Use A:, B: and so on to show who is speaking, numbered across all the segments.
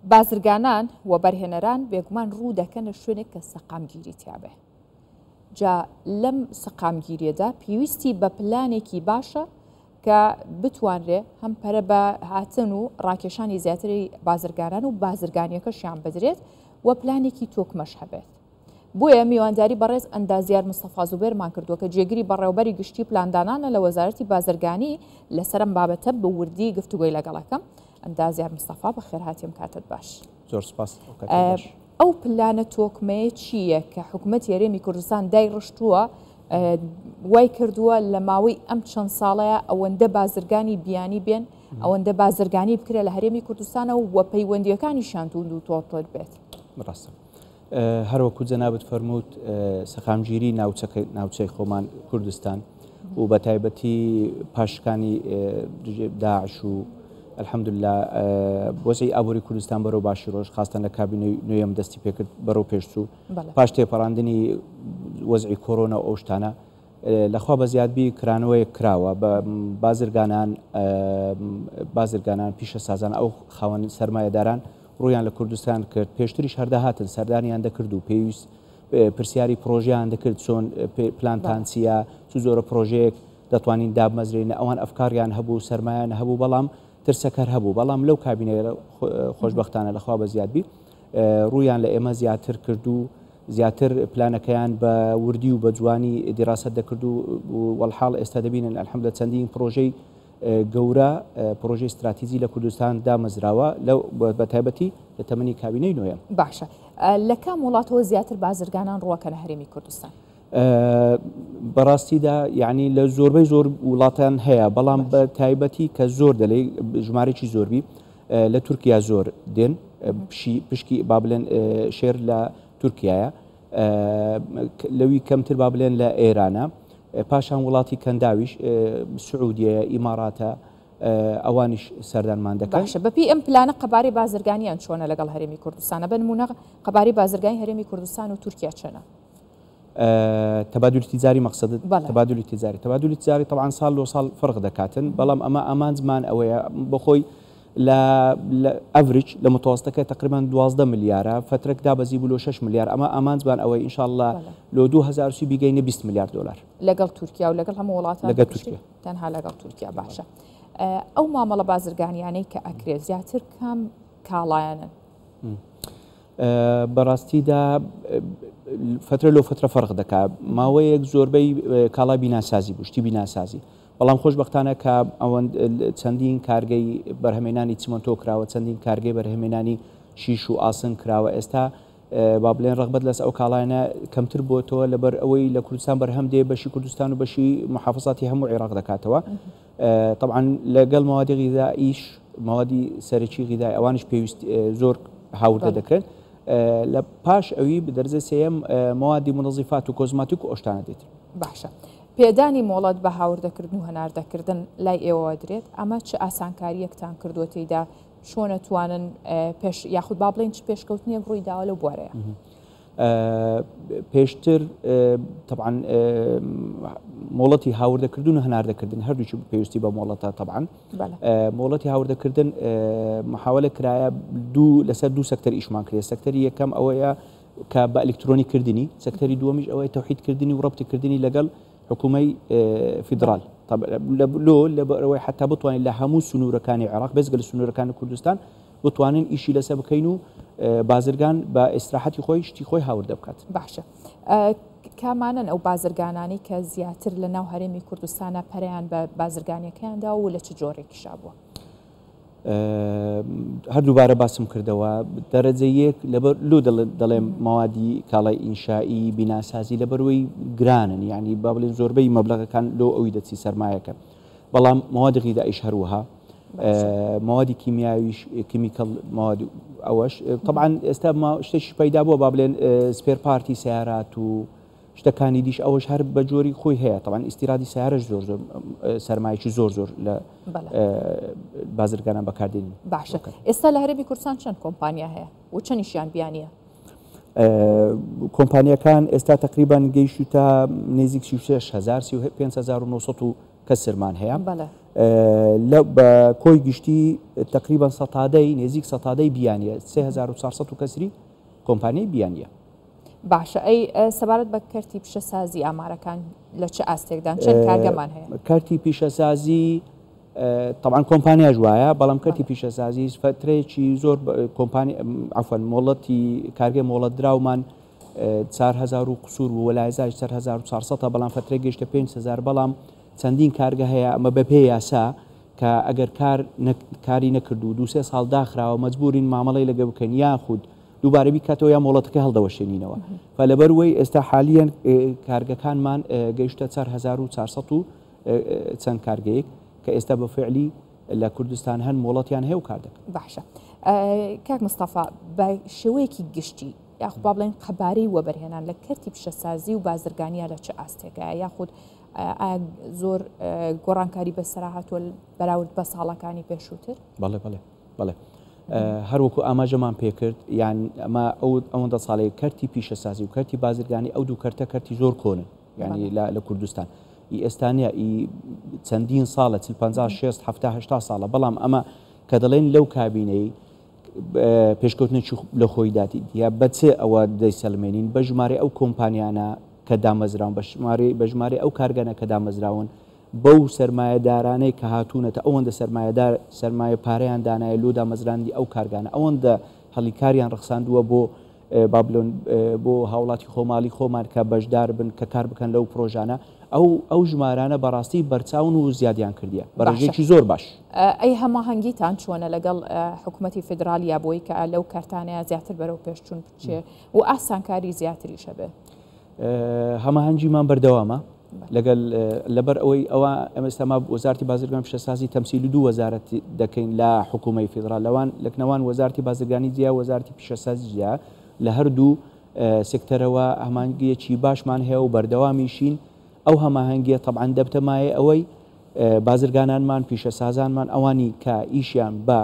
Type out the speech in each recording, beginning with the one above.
A: بازرگانان وەبەرهێنەران بێگومان ڕوو دەکەنە شوێنێک کە سەقامگیری تیابێ. جا لەم سەقامگیریەدا پێویستی بە پلانێکی باشە کە بتوانرێ هەم پەرە بە هاتن و ڕاکێشانی زیاتری بازرگانان و بازرگانیەکەشیان بدرێت و پلانێکی تۆکمەش هەبێت. بۆیە میوانداری بەڕێز ئەندازیار مستەفا زوبێرمان کردووە کە جێگری بەڕێوەبەری گشتی پلاندانانە لە وەزارەتی بازرگانی لەسەر ئەم بابەتە بە وردی گفتوگۆی لەگەڵ ئەکەم. ئەندازیار مستەفا بەخێرهاتی ئەم کاتەت باش.
B: زۆر سپاس. ئەو کاتەت باش.
A: ئەو پلانە تۆکمەیە چییە کە حکومەتی هەرێمی کوردستان دایڕشتووە وای کردووە لە ماوەی ئەم چەند ساڵەیە ئەوەندە بازرگانی بیانی بێن ئەوەندە بازرگانی بکرێت لە هەرێمی کوردستانەوە و پەیوەندیەکانیشیان توند و تۆڵتر بێت؟
B: ڕاستە. هەروەکو جەنابت فەرمووت سەقامگیری ناوچەکە ناوچەی خۆمان کوردستان و بە تایبەتی پاشکانی داعش و الحمدلله وەزعی ئابووری کوردستان بەرەو باشی ڕۆژ خاستن لە کابینەی نوێم دەستی پێکرد بەرەو پێشچوو پاش تێپەڕاندنی وەزعی کۆرۆنا و ئەو شتانە لەخوا بەزیادبی کرانەوەیەک کراوە بە بازرگانان بازرگانان پیشەسازان ئەو خاوەن سەرمایەداران ڕوویان لە کوردستان کرد، پێشتریش هەر دەهاتن سەردانیان دەکرد و پێویست پرسیاری پڕۆژەیان دەکرد چۆن پلانتان چییە، چ جۆرە پڕۆژەیەک دەتوانین دابمەزرێنین، ئەوان ئەفکاریان هەبوو، سەرمایەیان هەبوو، بەڵام ترسەکەر هەبوو، بەڵام لەو کابینەیە خۆشبەختانە لە خوا بەزیاد بی ڕوویان لە ئێمە زیاتر کرد و زیاتر پلانەکەیان بە وردی و بە جوانی دیراسەت دەکرد و وەڵحاڵ ئێستا دەبینن الحمدللە چەندین پڕۆژەی گەورە پڕۆژەی ستراتیجی لە کوردستان دامەزراوە لەو بە تایبەتی لە تەمەنی کابینەی نۆیەم.
A: باشە لە کام وڵاتەوە زیاتر بازرگانان ڕووەکەنە هەرێمی کوردستان؟
B: بەڕاستیدا یعنی لە زۆربەی زۆر وڵاتان هەیە بەڵام بە تایبەتی کە زۆر دەلێ ژمارێکی زۆربی لە تورکیا زۆر دێن پشکی با بڵێن شێر لە تورکایە لەوی کەمتر با بلێن لە ئێرانە پاشان وڵاتی کەنداویش سعودیەیە ئیماراتە ئەوانیش سەردانمان دەکەن.
A: باشە بەپێی ئەم پلانە قەبارەی بازرگانیان چۆنە لەگەڵ هەرێمی کوردستانە بە نموونە قەبارەی بازرگانی هەرێمی کوردستان و تورکیا چەنە؟
B: تبادل تجاری مەقسەدت؟ بەڵێ. تبادل تجاری تبادل تجاری طبعا ساڵ لۆ ساڵ فەرق دەکاتن بەڵام ئەمە ئامانجمان ئەوەیە بەخۆی لە لە ئەڤریج لە متوەستەکە تقریبا 12 ملیارە فترەک دابەزی بوو لۆ 6 ملیار ئەمە ئامانجمان ئەوەی ان شاء الله لۆ 2030 بیگەینە 20 ملیار دۆلار.
A: لەگەڵ تورکیا و لەگەڵ هەموو وڵاتان
B: لەگەڵ تورکیا
A: تەنها لەگەڵ تورکیا باشە ئەو مامەڵە بازرگانیانەی کە ئەکرێت زیاتر کام کاڵایانن؟
B: بەڕاستیدا فترە لۆ فترە فەرق دەکا ماوەیەک زۆربەی کاڵای بیناسازی بوو شتی بیناسازی بەڵام خۆشبەختانە کە ئەوەند چەندین کارگەی بەرهەمێنانی چیمەنتۆ کراوە، چەندین کارگەی بەرهەمێنانی شیش و ئاسن کراوە، ئێستا با بڵێن ڕەغبەت لەس ئەو کاڵایانە کەمتر بۆتەوە لەبەر ئەوەی لە کوردستان بەرهەم دێ بەشی کوردستان و بەشی محافظاتی هەموو عێراق دەکاتەوە. طبعا لەگەڵ مەوادی غیدائیش مەوادی سەرەکی غیدای ئەوانیش پێویست زۆر هاوردە دەکرێن لە پاش ئەوی بە دەرجە سێیەم مەوادی منەزیفات و کۆزماتیک و ئەو شتانە دێت.
A: باشە پێدانی مۆڵەت بە هاوردەکردن و هەناردەکردن لای ئێوەوە درێت، ئەمە چ ئاسانکارییەکتان کردووە تێیدا، چۆن ئەتوانن پێش یاخود با بڵێین چ پێشکەوتنێک ڕووی داوە لەو بوارەیە؟
B: پێشتر تەبعەن مۆڵەتی هاوردەکردن و هەناردەکردن هەردووکی پێویستی بە مۆڵەتە تەبعەن مۆڵەتی هاوردەکردن محاولە کرایە دوو لەسەر دوو سەکتەر ئیشمان کرێ سەکتەری یەکەم ئەوەیە کە بە ئەلکترۆنی کردنی، سەکتەری دووەمیش ئەوەیە تەوحید کردنی و ڕەبتی کردنی لەگەڵ حکوومەی فیدرال لۆ لەبەرئەوەی حتا بتوانین لە هەموو سنوورەکانی عێراق بێجگە لە سنوورەکانی کوردستان بتوانین ئیشی لەسەر بکەین و بازرگان بە ئیسراحەتی خۆی شتی خۆی هاوردە بکات.
A: باشە کامانەن ئەو بازرگانانەی کە زیاتر لە ناو هەرێمی کوردستانە پەرەیان بە بازرگانیەکەیان داوە و لە چ جۆرێکیشا بووە؟
B: هەر دووبارە باسم کردەوە دەرەجە یەک لەبەر لۆ دەڵێم مەوادی کاڵای ئینشایی بیناسازی لەبەروەی گرانن یعنی با بڵێن زۆربەی مەبلەغەکان لۆ ئەوی دەچی سەرمایەکە بەڵام مەوادی غیدائیش هەروەها مەوادی کیمیاویش chemical مەواد ئەوەش طبعا ئێستا شتێکی پەیدا بووە با بڵێن spare part ی سیارات و شتەکانی دیش ئەوەش هەر بە جۆری خۆی هەیە تەبعەن ئیستیرادی سیارەش زۆر زۆر سەرمایەکی زۆر زۆر لە بازرگانان بەکاردێنین.
A: باشە ئێستا لە هەرێمی کوردستان چەند کۆمپانیا هەیە و چەندیشیان بیانیە؟
B: کۆمپانیەکان ئێستا تقریبان گەیشتوتە نزیک 36 هزار 35 900 و کەسرمان هەیە. لە بە کۆی گشتی تەقریبەن سەتادەی نێزیک سەتادەی بیانیە، 3400 و کەسری کۆمپانیای بیانیە.
A: باشە ئەی سەبارەت بە کەرتی پیشەسازی ئامارەکان لە چ ئاستێکدان چەند کارگەمان هەیە؟
B: کەرتی پیشەسازی تەبعەن کۆمپانیاش وایە بەڵام کەرتی پیشەسازی فەترەیەکی زۆر کۆمپانی عەفوەن مۆڵەتی کارگەی مۆڵەتدراومان 4000 و قسوور بوو وەلایزاش 4400 بەڵام فەترە گەیشتە 5000 بەڵام چەندین کارگە هەیە ئەمە بەپێی یاسا کە ئەگەر کار کاری نەکرد و دوو سێ ساڵ داخراوە مەجبورین مامەڵەی لەگە بکەین یاخود دووبارە بیکاتەوە یا مۆڵەتەکەی هەڵدەوەشێنینەوە فلەبەر وەی ئێستا حالیەن کارگەکانمان گەیشتە 4400 و چەند کارگەیەک کە ئێستا بە فعلی لە کوردستان هەن مۆڵەتیان هەیە و کار دەکەن.
A: باشە کاک مستەفا بە شێوەیەکی گشتی یاخود با بڵێن قەبارەی وەبەرهێنان لە کەرتی پیشەسازی و بازرگانیە لە چ ئاستێکایە یاخود ئایا زۆر گۆڕانکاری بەسەرا هاتووە بەراورد بە ساڵەکانی پێشووتر؟
B: بەڵێ بەڵێ بەڵێ هەروەکو ئاماژەمان پێکرد یان ئەمە ئەو ئەوەندە ساڵەیە کەرتی پیشەسازی و کەرتی بازرگانی ئەو دوو کەرتە کەرتی زۆر کۆنن یعنی لە کوردستان ئی ئێستا نیە ئی چەندین ساڵە چل پەنجا شێست حەفتا هەشتا ساڵە بەڵام ئەمە کە دەڵێن لەو کابینەی پێشکەوتنێکی لە خۆی داتی یا بە چ ئەوە دەیسەلمێنین بە ژمارەی ئەو کۆمپانیانە کە دامەزراون بە ژمارەی بە ژمارەی ئەو کارگەنە کە دامەزراون بەو سەرمایەدارانەی کە هاتوونەتە ئەوەندە سەرمایەدار سەرمایە پارەیان دانایە لۆ دامەزراندی ئەو کارگانە ئەوەندە هەڵیکاریان ڕەخساندووە بۆ با بلۆن بۆ هاوڵاتی خۆماڵی خۆمان کە بەشدار بن کە کار بکەن لەو پرۆژانە ئەو ئەو ژمارانە بەڕاستی بەرچاون و زیادیان کردیە بە ڕێژەیەکی زۆر باش.
A: ئەی هەماهەنگیتان چۆنە لەگەڵ حکومەتی فیدراڵیا بۆی کە لەو کەرتانەیا زیاتر بەرەو پێشچوون بچێ و ئاسانکاری زیاتریش هەبێ؟
B: هەماهەنگیمان بەردەوامە لەگەل لەبەر ئەوەی ئەوە ئەمە ئێستا ما وەزارتی بازرگان پیشەسازی تەمسیل دوو وەزارەت دەکەین لە حکوومەی فیدرال لەوان لەکنەوان وەزارتی بازرگانی جیا وەزارتی پیشەسازی جیا لە هەردوو سێکتەرەوە هەماهەنگیەکی باشمان هەیە و بەردەوامیشین ئەو هەماهەنگیە تەبعەن دەبتە مایەی ئەوەی بازرگانانمان پیشەسازانمان ئەوانی کە ئیشیان بە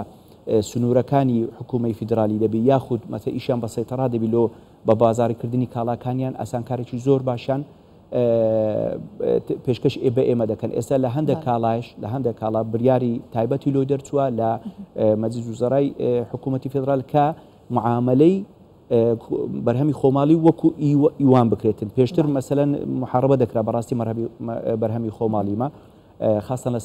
B: سنوورەکانی حکوومەی فیدرالی دەبی یاخود مەسە ئیشیان بە سەیتەڕا دەبی لۆ بە بازاڕیکردنی کاڵاکانیان ئاسانکارێکی زۆر باشیان پێشکەش بە ئێمە دەکەن ئێستا لە هەندێک کاڵایش لە هەندێک کاڵا بریاری تایبەتی لۆی دەرچووە لە مەجلیس وزەرای حکوومەتی فیدرال کە معاملەی بەرهەمی خۆماڵی وەکو ئیوان بکرێتن پێشتر مەسەلەن محاربە دەکرا بەڕاستی بەرهەمی خۆماڵیمە خاستان لە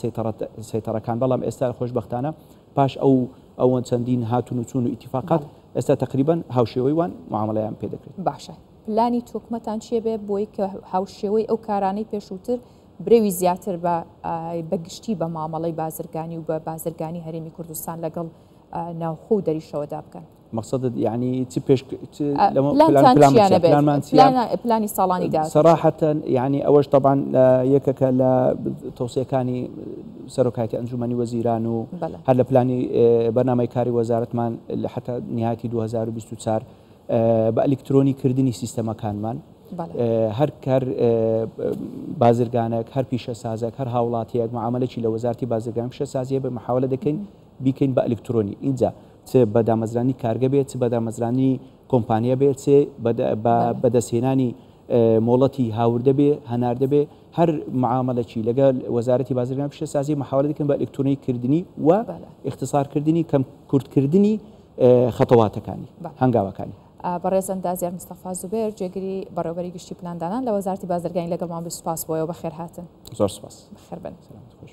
B: سەیتەڕەکان بەڵام ئێستا خۆشببختانە پاش ئەو ئەوەن چەندین هاتون و چوون و ئیتیفاقات ئێستا تقریبان هاوشێوەی وان معاملەیان پێ دەکرێت.
A: باشە پلانی تۆکمەتان چیە بێ بۆی کە هاوشێوەی ئەو کارانەی پێشووتر برەوی زیاتر بە بە گشتی بە مامەڵەی بازرگانی و بە بازرگانی هەرێمی کوردستان لەگەڵ ناوخۆ و دەریشەوەدا بکەن؟
B: مەقسەدت یعنی چ پێش
A: پلانمان چیە پلانی ساڵانی داهاتوو
B: سەراحەتەن یعنی ئەوەش تەبعەن یەکەکە لە تەوسیەکانی سەرۆکایەتی ئەنجومەنی وەزیران و هەر لە پلانی بەرنامەی کاری وەزارەتمان لە حتا نهایەتی 2024 بە ئەلیکترۆنی کردنی سیستەمەکانمان هەر کار بازرگانێک هەر پیشەسازێک هەر هاوڵاتیەک معاملەکی لە وەزارتی بازرگانی پیشەسازیە بە محاولە دەکەین بیکەین بە ئەلیکترۆنی ئینجا چ بە دامەزرانی کارگە بێت چ بە دامەزرانی کۆمپانیا بێت چ بە بەدەستهێنانی مۆڵەتی هاوردە بێ هەناردە بێ هەر معامەلەکی لەگەل وەزارەتی بازرگانی پیشەسازی محاولە دەکەن بە ئەلیکترۆنی کردنی و ئیختصار کردنی کەم کورتکردنی خەتەواتەکانی هەنگاوەکانی.
A: بەڕێز ئەندازیار مستەفا زوبێر جێگری بەڕێوەبەری گشتی پلاندانان لە وەزارەتی بازرگانی لەگەڵمان بوو سوپاس بۆیەوە بەخێرهاتن.
B: زۆر سوپاس.
A: بەخێربن.
B: سەلامەت خۆش.